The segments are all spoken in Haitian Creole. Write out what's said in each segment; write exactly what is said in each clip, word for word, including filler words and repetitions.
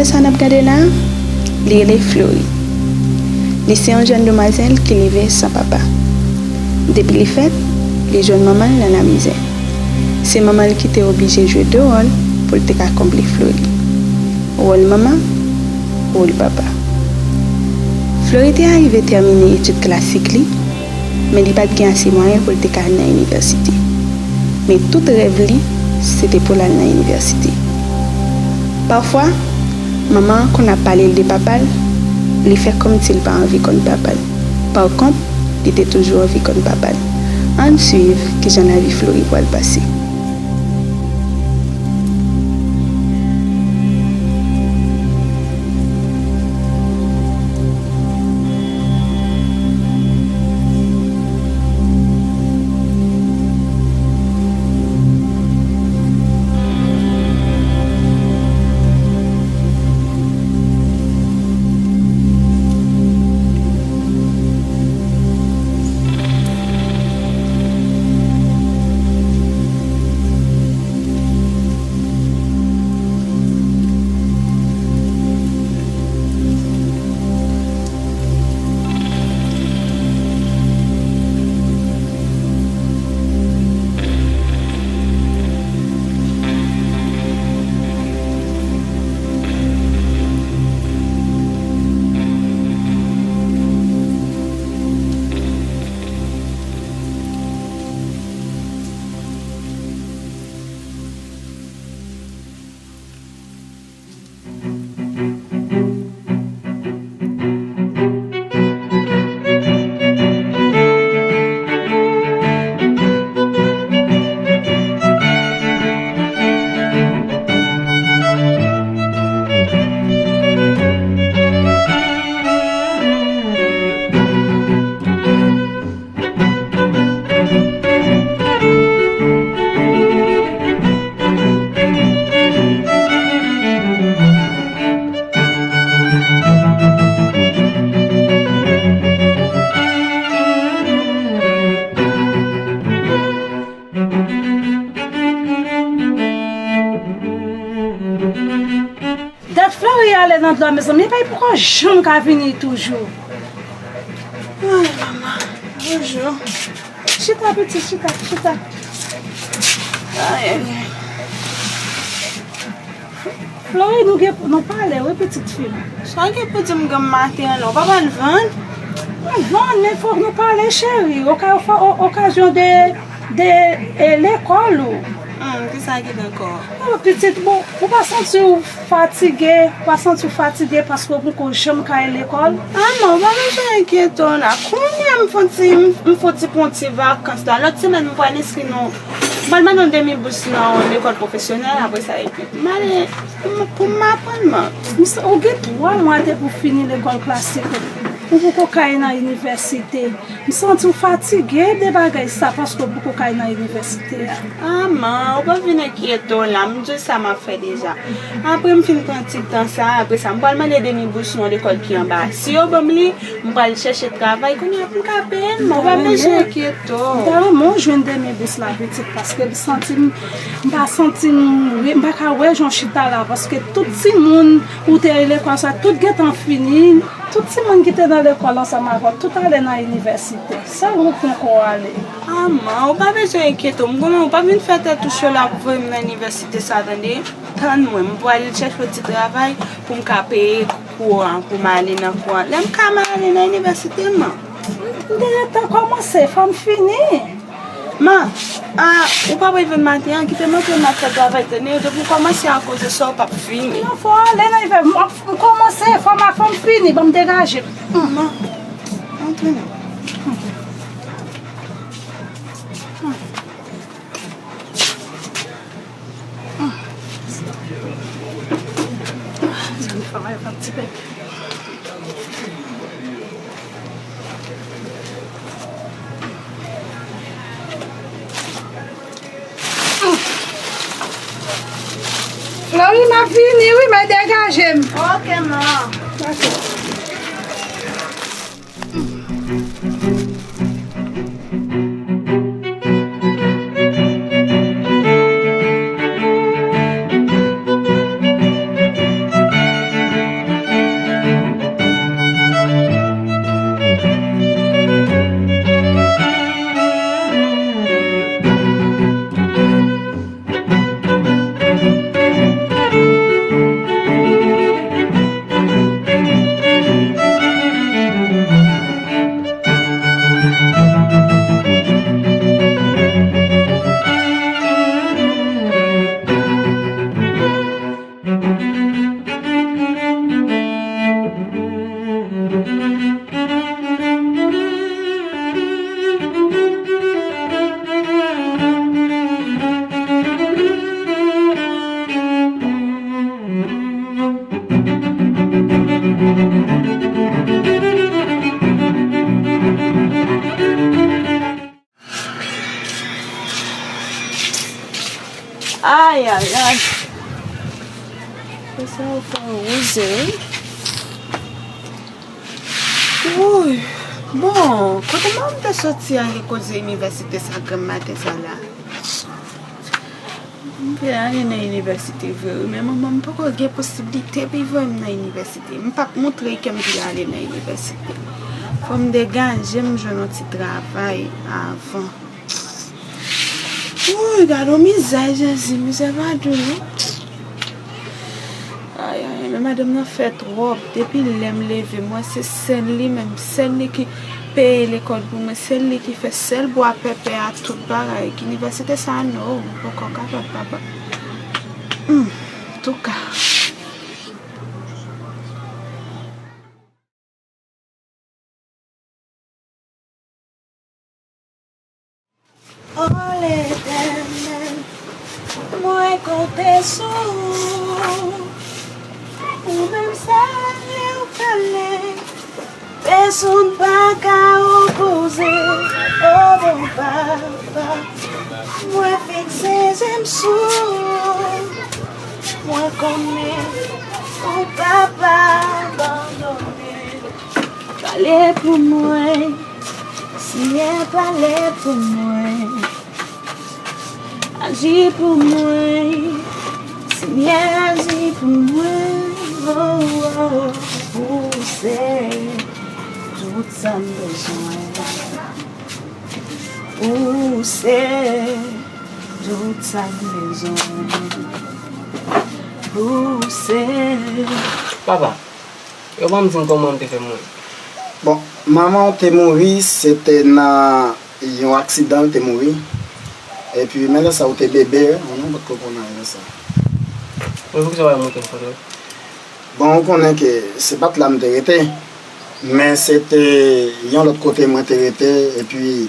Sa n ap gade la a, li rele Flori. Li se yon jèn demwazèl ki leve san papa. Depi li fèt, li jwenn manman l nan lamizè. Se manman l ki te oblije jwe de wòl pou l te ka konble Flori. Wòl manman, wòl papa. Flori te arive tèmine etid klasik li, men li pa t gen ase mwayen pou l te ka al nan inivèsite. Men tout rèv li, se te pou l al nan inivèsite. Pafwa, manman an konn ap pale l de papa l, li fè kòmsi l pa anvi konn papa l. Pa kont, li te toujou anvi konn papa l. Ann swiv kijan lavi Flori pral pase. Dat Flori ale nan dlo a, mezanmi, epa li poko janm ka vini toujou. Ay, manman. Bonjou. Chita, pitit, chita, chita. Ay, ay, ay. Flori, nou gen pou nou pale, wi, pitit fi m. Sa w gen pou di m granm maten an, non? Ou pa pral vann? Mwen vann, men fòk nou pale, cheri. Oka-, o-, okazyon de, de, e, lekòl ou. Hmm, ki sa ki gen ankò? Oh, pitit, bon, ou pa santi w fatige, ou pa santi w fatige paske ou poko janm ka al lekòl? Ah non, ou pa bezwen enkyete w la. Kounye a m fon ti, m, m fon ti pran ti vakans la. Lòt semèn, m pral enskri nou. M pral mande yon demi bous nan yon lekòl pwofesyonèl, apre sa, epi m ale pou m, pou m aprann, man. M sa-, ou gen twa mwa depi w fini lekòl klasik ou. Ou poko ka al nan inivèsite. M santi w fatige de bagay sa paske w poko ka al nan inivèsite a. Ah, man, ou pa vin enkyete w la. M di w sa m ap fè deja. Apre m fin pran ti tan sa, apre sa, m pral mande demi bous nan yon lekòl ki anba. Si yo ban m li, m pral chèche travay kounye a pou m ka peye l, man. Ou pa bezwen enkyete w. M ta renmen w jwenn demi bous la, pitit, paske m santi m, m pa santi m, m pa ka wè jan w chita la, paske tout timoun ou te lekòl sa, tout gentan fini. Tout timoun ki te nan lekòl ansanm avè w, tout ale nan inivèsite. Sèl ou k poko ale. Ah, man, ou pa bezwen enkyete w. M konnen ou pa vin fè tèt ou cho la pou voye m nan inivèsite sa, tande. Tann mwen, m pral chèche yon ti travay pou m ka peye kou an, pou m ale nan kou an. Lè m ka, m ale nan inivèsite, man. M te gentan kòmanse, fò m fini. Man, ah, ou pa pral vann maten an, kite m antre m ap fè travay, tande, depi w kòmanse a koze sa, w p ap fini. Non, fò w ale nan ivè, m, m kòmanse, fò m, fò m fini, ban m degaje m. Man, antre non. Zòn fanm yo fè ti bèk. Flori, m ap vini wi, men degaje m. Ok, man. Dakò. Ou fè wouze, wi. Wouy. Bon, kote manman m te soti ale koze inivèsite sa granm maten sa la? M vle ale nan inivèsite vre, wi, men manman m poko gen posiblite pou l voye m nan inivèsite. M p ap montre ke m vle ale nan inivèsite. Fò m degaje m jwenn yon ti travay avan. Wouy, gade yon mizè, Jezi, mizè pa dou, non. Ay, ay, men madanm nan fè twòp. Depi lè m leve, m wè se sèl li menm, sèl li ki peye lekòl pou mwen, sèl li ki fè sèl bwa pèpè a, tout bagay. Inivèsite sa a, non, m poko kapab, papa. Hmm, antouka. O Letènèl, mwen konte sou ou. Ou menm sèl ou pale, pèsonn pa ka opoze. O bon Papa, mwen fikse je m sou ou. Mwen konnen ou p ap abandone. Pale pou mwen, Senyè, pale pou mwen. Aji pou mwen, Senyè, aji pou mwen. Oh, oh, oh. Ou se tout sa m bezwen. Ou se tout sa m bezwen. Ou se Papa, yo pa m di m kòman m te fè mouri. Bon, manman w te mouri, se te nan yon aksidan l te mouri. Epi, men lè sa ou te bebe, ou non, potko konn anyen nan sa. Men poukisa w pa montre m foto yo? Bon, ou konnen ke se pa t la m te rete, men se te yon lòt kote mwen te rete, epi,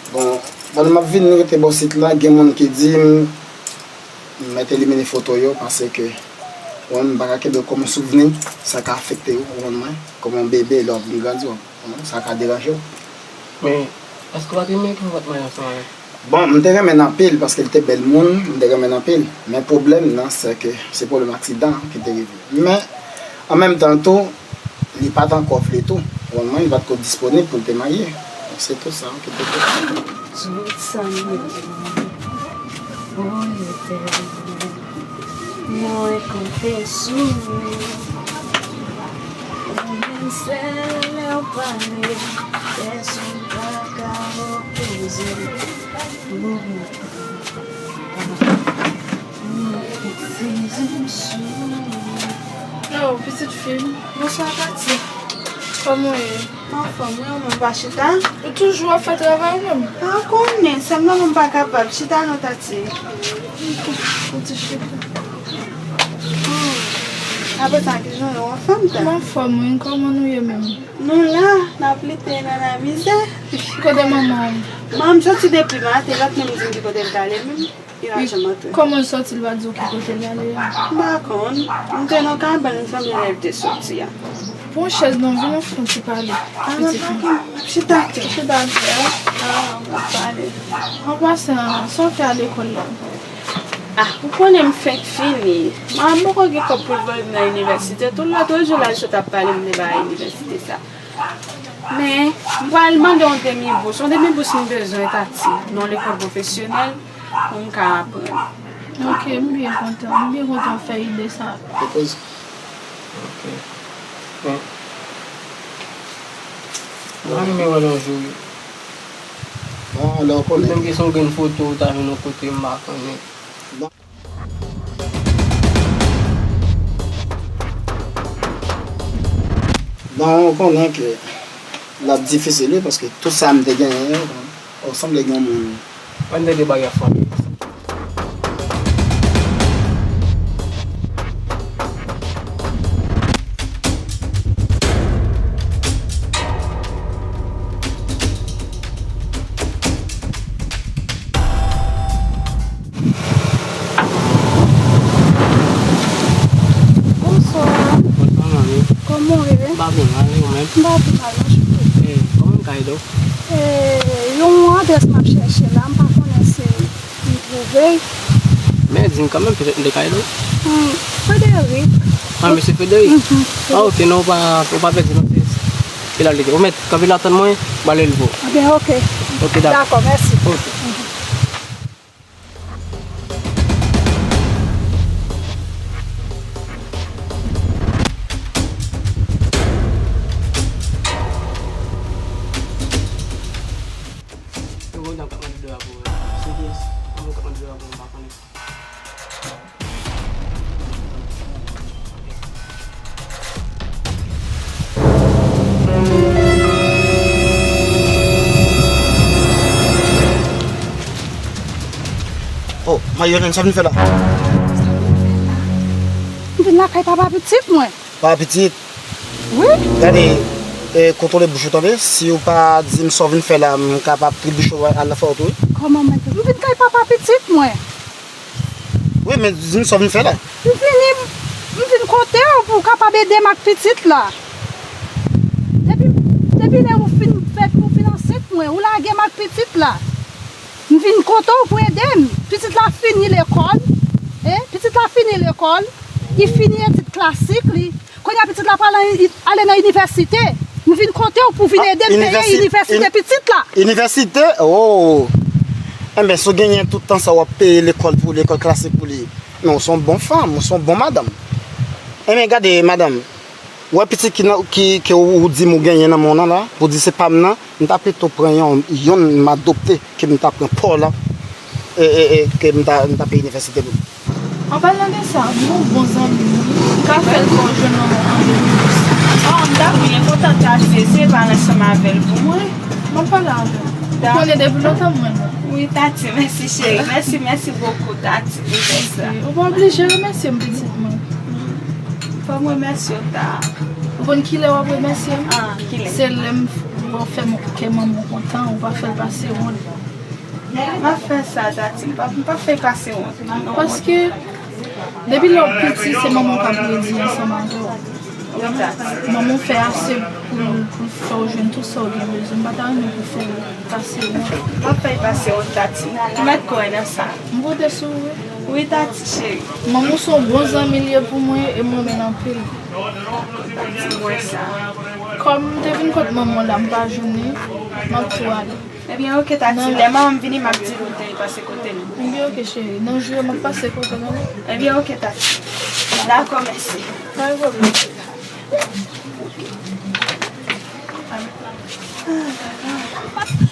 bon, pandan m ap vin rete bò sit la, gen moun ki di m, m mèt elimine foto yo, paske, ou konn, m pa ka kenbe yo kòm yon souvni, sa ka afekte yo, ou konn mwen, kòm yon bebe, lè w ap vin grandi, w ap, ou konn, sa ka deranje w. Men, èske w pa te renmen ke w pa t marye ansanm avè l? Bon, m te renmen l anpil, paske l te bèl moun, m te renmen l anpil. Men pwoblèm nan, se ke se pwoblèm aksidan ki te rive. Men, an menm tan tou, li pa t ankò vle tou. Ou konn mwen, li pa t ko disponib pou l te marye. Se tou sa ki te fèt. Tout sa m bezwen, o Letènèl, mwen konte sou ou. Ou menm sèl lè w pale, pèsonn pa ka opoze. Ou menm sèl lè w pale, pèsonn pa ka opoze. Yo, pitit fi m. Bonswa, Tati. Kòman w ye? M anfòm, wi, ou menm pa chita? Ou toujou ap fè travay ou menm? A, ou konnen, sèm nan, m pa kapab. Chita non, Tati. Ou ti chita. Hmm. Apre sa, ki jan ou anfòm, ta? M anfòm, wi. Kòman nou ye menm? Nou la, n ap lite nan lamizè. Kote manman w? Manman m soti depi maten, l ap menm di m ki kote l t ale menm. Li pa janm antre. Kòman l soti, l pa di w ki kote l ale a? M pa konn. M te nan kabann, m sanble lè l te soti a. Pran chèz non, vin nou fè yon ti pale. A, pitit mwen. Chita atè. Chita atè a. A, m ap pale. An pasan, sa w fè a lekòl la? A, ou konnen m fenk fini. Manman m poko gen kòb pou l voye m nan inivèsite. Tout lòt jou la, l sot ap pale m de bagay inivèsite sa. Men, m pral mande yon demi bous. Yon demi bous m bezwen, Tati, nan lekòl pwofesyonèl pou m ka aprann. Ok, m byen kontan. M byen kontan w fè ide sa. Pwopoze. Ok. Men, m ta renmen wè l yon jou, wi. Bon, lè w konnen. Menm ke se yon grenn foto, ou ta jwenn yon kote, m pa konnen. Bon. Bon, ou konnen ke l ap difisil, wi, paske tout sa m te genyen yo, ou sanble gen yon moun. Ann tande bagay fanmi. Bonswa. Bonswa, manmi. Kòman w ye? M pa byen mal, e ou menm? M pa pi mal, non, chouchou. E, kòman m ka ede w? E, yon adrès m ap chèche la, m pa konnen si m twouve l. Men, di m kanmenm, petèt m te ka ede w. Hmm, Frederic. Ah, mesye Frederic? Mhm. Ah, ok, non, ou pa, ou pa pèdi, non, se, se la li ye. Ou mèt kanpe la, tann mwen, m ale l pou ou. Ah, ben, ok. Ok, dakò. Dakò, mèsi. Ok. Yo, bon, dam k ap mande dola pou ou. Se ki, se yon dam k ap mande dola pou ou, m pa konnen. Oh, Mayonèn, sa w vin fè la? M vin lakay papa pitit mwen. Papa pitit? Wi. Gade, e, kontwole bouch ou tande. Si w pa di m sa w vin fè la, m kapab tribiche w al nan fè w tou, wi. Kòman mwen te? M vin kay papa pitit mwen. Wi, men di m sa w vin fè la. M vini, m vin kote w pou w kapab ede m ak pitit la. Depi, depi lè ou fin fèt, ou fin ansent mwen, ou lage m ak pitit la. M vin kote w pou ede m. Pitit la fini lekòl. E, pitit la fini lekòl. Li fini etid klasik li. Kounye a pitit la pral ale nan inivèsite. M vin kote w pou vin ede m peye inivèsite pitit la. Inivèsite? Oh! Enben, si w genyen tout tan sa w ap peye lekòl pou lekòl klasik pou li. Men w se yon bon fanm, w se yon bon madanm. Enben, gade, madanm, ou wè pitit ki nan, ki, ke ou, ou di m ou genyen nan men w nan la, pou di se pa m nan, m ta pito pran yon, yonn m adopte, ke m ta pran pa w la, e, e, e, ke m ta, m ta peye inivèsite pou li. An palan de sa, m gon bon zanmi m, wi. M ka fè l fè w jwenn yon andevo. Oh, m ta byen kontan, Tati, eseye pale ansanm avè l pou mwen. M ap pale avè l. Ou konnen depi lontan m renmen l. Wi, Tati, mèsi, cheri. Mèsi, mèsi bokou, Tati, pou jès la. Ou pa oblije remèsye m, pitit mwen. Fò m remèsye w, Ta. Ou konn kilè w ap remèsye m? Ah, kilè? Se lè m, w ap fè m, kè manman w kontan, ou pa fè l pase wont. M ap fè sa, Tati. M p ap, m p ap fè pase wont. Paske, depi lè w piti, se manman w k ap grandi ansanm avè w. Wi, Tati. Manman w fè ase pou l, pou l fè w jwenn tout sa w gen bezwen. M pa ta renmen pou fè l pase wont. M p ap fè l pase wont, Tati. Ou mèt kwè nan sa. M konte sou ou, wi. Wi, Tati, cheri. Manman w se yon bon zanmi l ye pou mwen, e m renmen l anpil. Tati, m wè sa. Kòm m te vin kot manman w la, m pa jwenn li, m ap tou ale. Ebyen, oke, Tati. Lè manman m vini, m ap di l ou te pase kote l. Ebyen, oke, cheri. Nan jou yo, m ap pase kote w, tande? Ebyen, oke, Tati. Dakò, mèsi. Pa gen pwoblèm.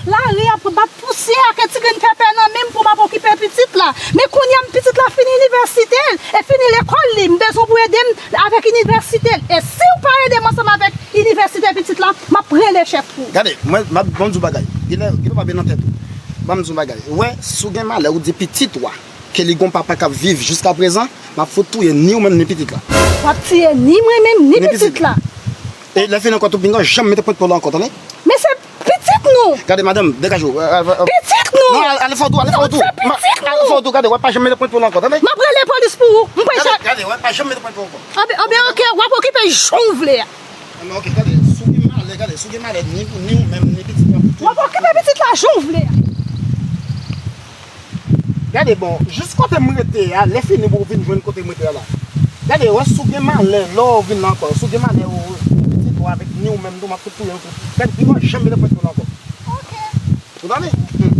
Lari ap bat pousyè ak ti grenn pèpè nan men m pou m ap okipe pitit la. Men kounye a, pitit la fini inivèsite l e fini lekòl li. M bezwen pou ede m avèk inivèsite l. E si w pa ede m ansanm avèk inivèsite pitit la, m ap rele chèf pou ou. Gade, mwen, m ap, ban m di w bagay. Genlè, genlè w pa byen nan tèt ou. Ban m di w bagay. Ou wè, si w gen malè, ou di pitit ou a, ke li gon papa k ap viv jiskaprezan, m ap fout touye ni ou menm, ni pitit la. W ap tiye ni mwen menm, ni pitit la. E lè fini ankò tou, pinga w janm mete pwent pou l ankò, tande? Men se pitit nou! Gade, madanm, degaje w. Pitit nou! Non, ale, ale fè w tou, ale fè w tou. Se pitit nou! Ale fè w tou, gade, w ap pa janm mete pwent pou l ankò, tande? M ap rele polis pou ou. M pa janm. Gade, gade, w ap pa janm mete pwent pou l ankò. Anben, anben, oke, w ap okipe jan w vle a. Anben, oke, gade, si w gen malè, gade, si w gen malè, ni, ni ou menm, ni pitit la. W ap okipe pitit la jan w vle a. Gade bon, jis kote m rete a, lè fini pou w vin jwenn kote m rete a la. Gade, wè, si w gen malè, lè w vin la ankò, si w gen malè, ou, pitit ou avèk ni ou menm tou, m ap fout touye w tou. Gade, pi mwen janm mete pwent pou l ankò. Oke. Ou tande? Hmm.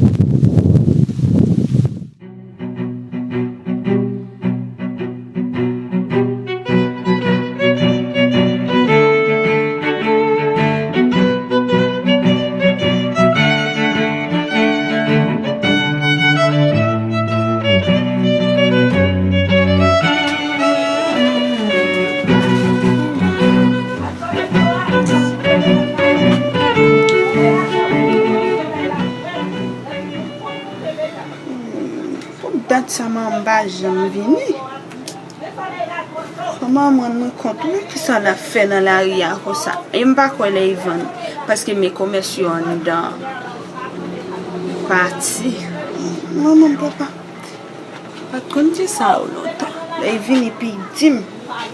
Pou dat sa manman m pa janm vini. Fò manman m rann mwen kont wi kisa l ap fè nan lari a konsa. E m pa kwè lè Ivan, paske men komès yo anndan pati. Manman m papa pa t konn di sa yo lontan. Lè l vini epi l di m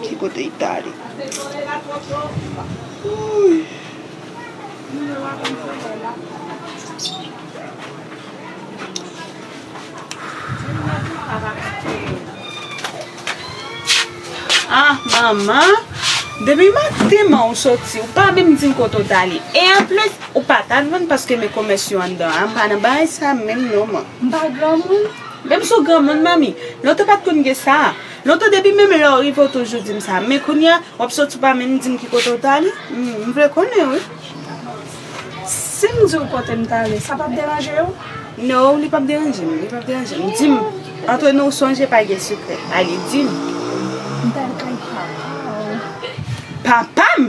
ki kote l t ale. Wouy. Ah, manman, depi maten man ou soti, ou pa menm di m kote w t ale. E anplis, ou pa t al vann paske men komès yo anndan an. M pa nan bagay sa menm non, man. M pa granmoun. Menm si w granmoun, manmi, lontan pa t konn gen sa. Lontan depi menm lè w rive, w toujou di m sa. Men kounye a, w ap soti, w pa menm di m ki kote w t ale. Hmm, m vle konnen, wi. Si m di w kote m t ale, sa p ap deranje w? Non, li p ap deranje m, li p ap deranje m. Di m, antre nou, sonje pa gen sekrè. Ale, di m. M t al kay papa w. Papa m?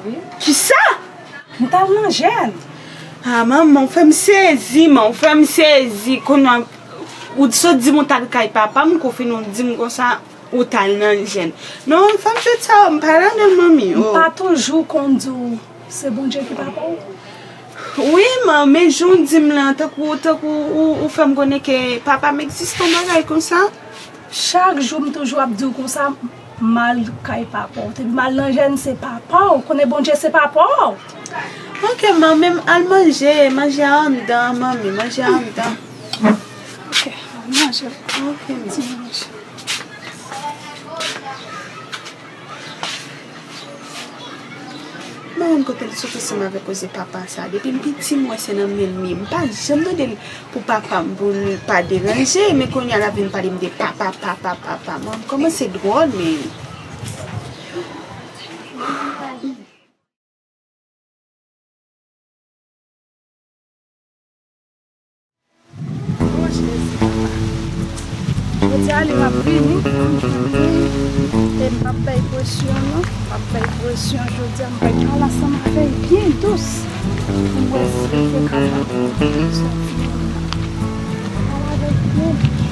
Wi. Kisa? M t al nan jèn. Ah, manman, ou fè m sezi, man, ou fè m sezi. Kounye a, ou sot di m ou t al kay papa m, kou fin ou di m konsa, ou t al nan jèn. Non, fanm tèt sa yo, m pa ladan l, manmi. M pa toujou konn di w se Bondye ki papa w? Wi, man, men jan w di m lan, tankou, tankou ou, ou fè m konnen ke papa m egziste, yon bagay konsa. Chak jou m toujou ap di w konsa, m al kay papa w. Depi m al nan jèn, se papa w. Konnen Bondye se papa w. Ok, man, men al manje, manje a anndan, manmi, manje a anndan. Ok, al manje. Ok, man. Ti manje. Mwen menm kote l sot ansanm avèk koze papa sa. Depi m piti, m wè se nan men l li ye. M pa janm mande l pou papa m, pou l pa deranje. Men kounye a l ap vin pale m de papa, papa, papa. Mwen, m kòmanse dwòl, men. O Jezi, papa. Jodi a li m ap vini, m ap vini. E m p ap bay presyon non, m ap bay presyon jodi a, m pral pale ansanm avè l byen dous. Pou m wè si l te kapab sòti. Pale avè l byen dous.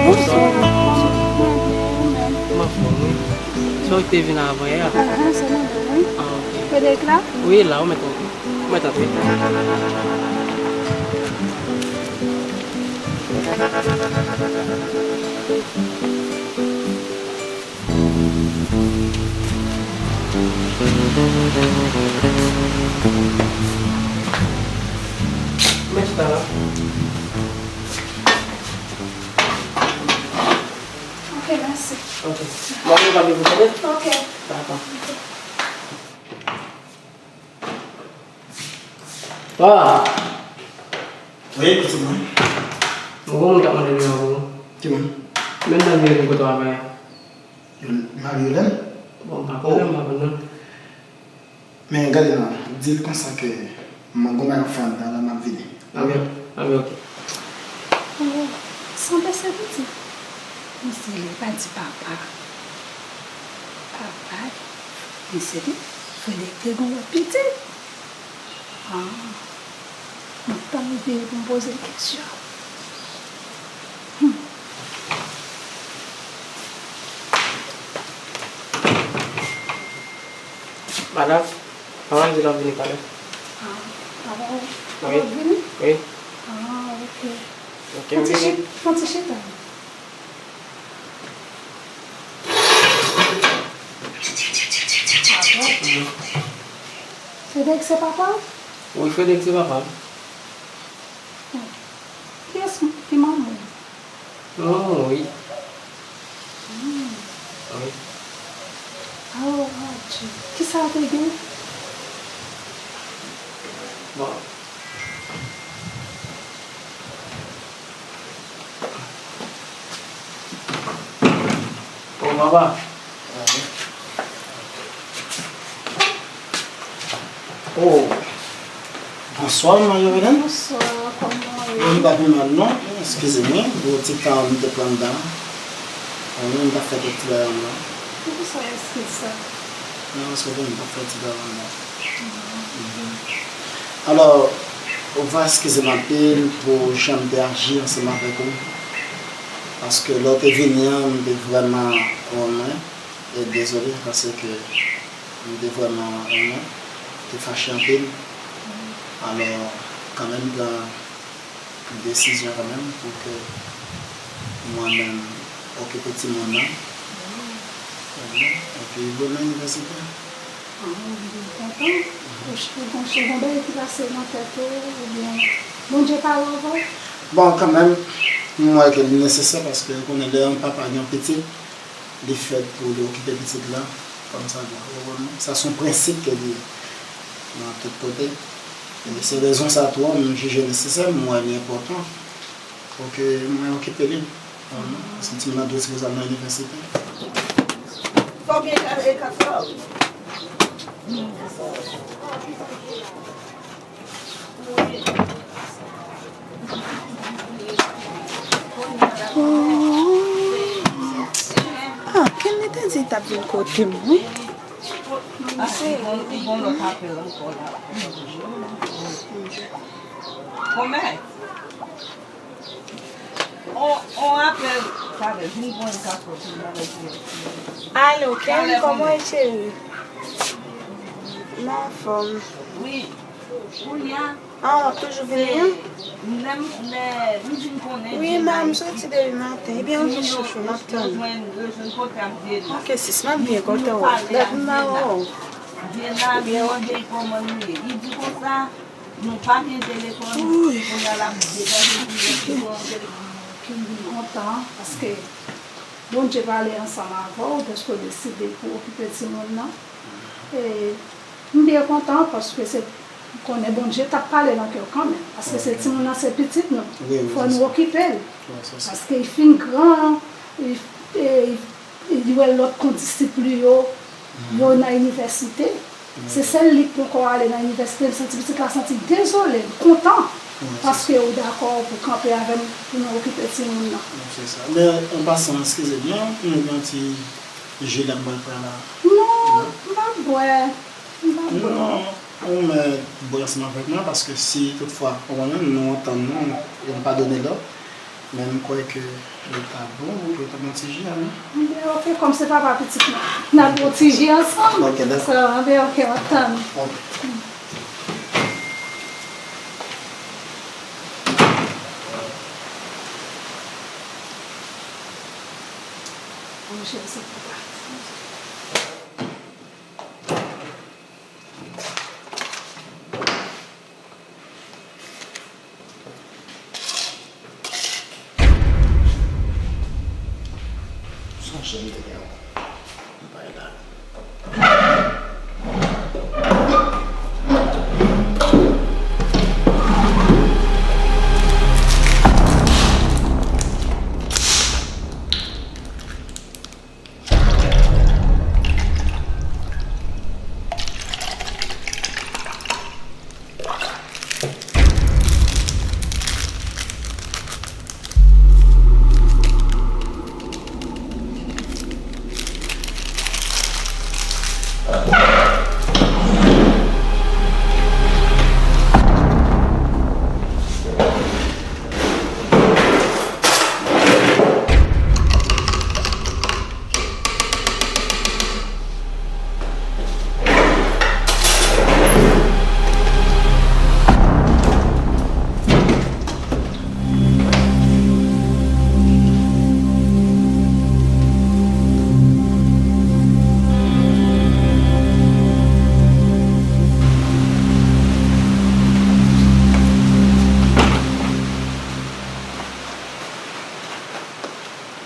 Bonswa. Kòman w ye? Ou menm? Mwen anfòm, wi. Se ou ki te vin avan yè a? Ah, se mwen menm, wi. Ah, ok. Frederick la? Wi, la, ou mèt, ou mèt antre. Mèt la. Ok, mèsi. Ok. Mwen, mwen pa bezwen tande? Ok. Dakò. Ah! Wi, pitit mwen. Bon, moun k ap mande nimewo w. Ki moun? Menm nan nimewo kote w ap bay. Marie Hélène? Bon, m pa konnen, m pa konn non. Men gade non, di l konsa ke m gon bagay m ap fè anndan la, m ap vini. Anben, anben, ok. Oh, sanble se pitit. Misye li pa di papa. Papa, misye li, Frederick te gon lòt pitit. Ah, m ap tann li vini pou m poze l kesyon. Hmm. Madanm, papa m di l ap vini talè. Ah, papa w ap vini? Wi. Ah, ok. Ok, m vini. Fè ti chita. Frederick se papa w? Wi, Frederick se papa m. Kiyès ki manman w? Manman w mouri. Hmm. Wi. Oh, Adje. Kisa l te gen? Bon. Oh, papa. Oh. Bonswa, Marie Hélène. Bonswa, kòman w ye? Mwen pa pi mal non. Eskize m, wi, pou ti tan m te pran anndan. Wi, m t ap fè kèk ti bagay anndan. Poukisa w eskize sa? Non, paske m t ap fè ti bagay anndan. Alò, ou va eskize m anpil pou jan m te aji ansanm avèk ou. Paske lè w te vini an, m te vrèman renmen. E dezole, paske m te vrèman renmen. M te fache anpil. Alò, kanmenm, m pran desizyon kanmenm pou ke mwen menm, Okipe timoun nan. Epi, ou nan inivèsite? Ah, m kontan. Ou ch-, ou gon, ou gon bagay ki pase nan tèt ou, oubyen Bondye pale avè w? Bon, kanmenm, m wè ke li nesesè paske ou konnen lè yon papa gen yon pitit, li fèt pou li okipe pitit la kòm sa dwa. Ou konprann? Sa se yon prensip ke li ye nan tout kote. E se rezon sa tou, m jije nesesè, m wè li enpòtan pou ke mwen okipe li. Paske timoun nan dwe sipoze al nan inivèsite. Fò gen ka-, e kat fò. Ah, Kenny te di l t ap vin kote m, wi. Ah, se li. Bon, bon, lòt apèl ankò la. Kòman? On, on apèl, sa vle, vin pran yon kafè pou mwen. Alo, Kenny, kòman w ye, cheri? M anfòm. Wi. Kounye a, ah, w ap toujou vini an? Lè m, lè m vin konnen. Wi, ma, m soti depi maten. Ebyen, ok, chouchou, m ap tann ou. Yo jwenn, yo jwenn kote ap vini. Ok, sis, m ap byen kontan wè w. Dat m pa wè w. Vye la, vye mande kòman nou ye. Li di konsa, nou pa gen telefòn. Kounye a l ap degaje pou yo te pran telefòn. Ki m vin kontan, paske Bondye pale ansanm avè w, dèske w deside pou okipe timoun nan. E m byen kontan paske se, m konnen Bondye t ap pale nan kè w kanmenm, paske se timoun nan, se pitit nou. Fò nou okipe l. Paske li fin gran, li, e, li, li wè lòt kondisip li yo, yo nan inivèsite. Se sèl li k poko ale nan inivèsite, m santi pitit la santi dezole, l kontan, paske ou dakò pou kanpe avè m, pou nou okipe timoun nan. Wi, se sa. Men, an pasan, eskize m, non, m gen yon ti ji la m pral pran la. Non, m p ap bwè. M p ap bwè. Non, ou mèt bwè ansanm avèk mwen, paske si toutfwa, ou konprann, nou antann nou, e m padone lòt, men m kwè ke li ta bon pou yo ta pran ti ji a, non? Ebyen, ok, kòm se papa pitit mwen, n ap pran ti ji ansanm. Ok, dakò. Sa, ebyen, ok, m ap tann ou. Ok. Bon, cheri, se pou ou. Sonje m te gen yon bagay la.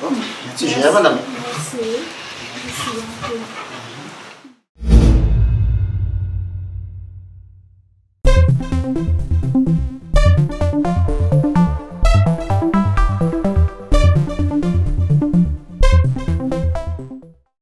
Bon, mèsi. Mèsi. Mèsi anpil.